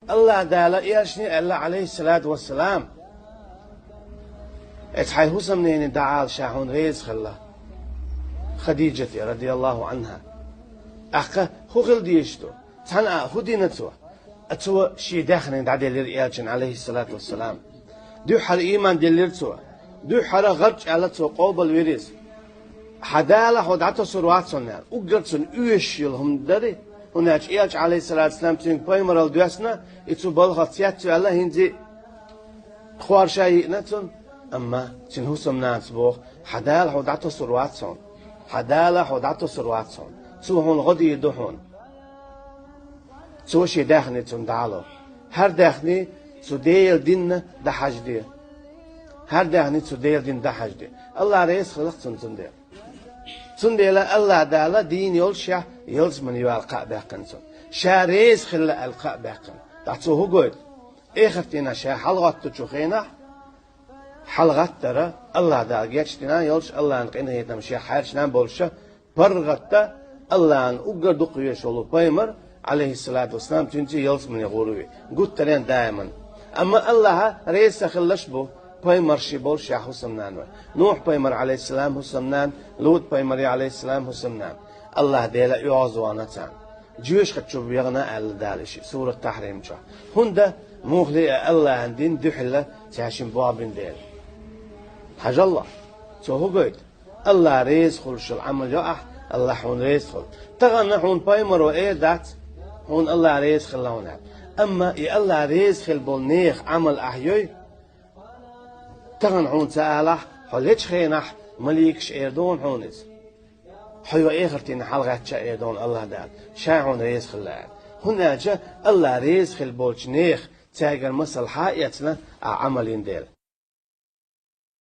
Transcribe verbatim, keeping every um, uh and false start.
Аллахь Дала элчане аьлла, Ӏалайхиссалату вассалам: «Эцу хьайн хӀусамнене дӀаала, ша хьуна реза хилла». Хадижате, радияллаху Ӏанха. ТӀаккха хӀун хила дезаш ду? Цхьана а хӀун дина цо? А цо шен даьхни дӀаделира элчанна, Ӏалайхиссалату вассалам. Дуьххьара ийман деллира цо. Дуьххьара гӀарч аьлла цо къобалвира иза. «Хьан Дала хьо дӀатосур вац хьуна», — аьлла. Уггар цунна оьшуш йолу хӀума дарий, хӀунда аьлча элча, Ӏалайхиссалату вассалам, цуьнга пайхамаралла доьссина, и цу балхах цецваьлла, хӀинца а хорша йиъна цунна. Амма цуьнан хӀусамнанас боху: «Хьан Дала хьо дӀатосур вац хьуна. Хьан Дала хьо дӀатосур вац хьуна. Цо хьуна гӀо дийр ду хьуна». Цо шен даьхни цунна дӀаало. ХӀара даьхни цу Делан динна дӀахьажде. ХӀара даьхни цу Делан динна дӀахьажде. Аллахь реза хиларх цунна цундела. Цундела Аллахь Дала дийна йолушехь ялсамане йоьлла кхаъ баьккхина цунна. Ша реза хилла аьлла кхаъ баьккхина. ТӀаккха цо хӀун гойту? Эхарт дийнахь ша хьалагӀоттучу хенахь, хьалагӀаттар Аллахь Дала гечдина йолуш, Аллахьан къинхетам шех хьаьрчина болуша, паргӀатта Аллахьан уггар дукха везаш волу пайхамар, Ӏалайхиссалату вассалам, цуьнца ялсамане гӀур ву, гуттаренна даиман. Амма Аллахь реза ца хилларш бу пайхамарш болуш шех хӀусамнана вай. Нухь пайхамар, Ӏалайхиссалам, хӀусамнана, Лут пайхамар, Ӏалайхиссалам, хӀусамнана. Аллахь Дела оьгӀазвахана царна. Жоьжахати чу вехна аьлла Дала ши сурат Тахьрим чохь. ХӀунда, муххале а Аллахьан дин дуьхьал цаьршимма бохбина дела. Хьажал, цо хӀун гойту? Аллахь реза хуьлуш йолу Ӏамал йо ахь, Аллахь хьуна реза хуьлу. Тахана хьуна пайхамаро эр дац, хьуна Аллахь реза хилла хьуна аьлла. Амма и Аллахь реза хилла болу нехан Ӏамал ахь йой, тахана хьуна ца алахь, хьо лечу хенахь маликаш эр ду хьуна иза. Хьо йо эхартина хьалагӀаьттича эр ду хьуна Аллахь Дала, ша хьуна реза хилла аьлла. ХӀунда аьлча Аллахь реза хилла болчу нехан цаьргара масал хьа а эцна, ахь Ӏамал йина дела.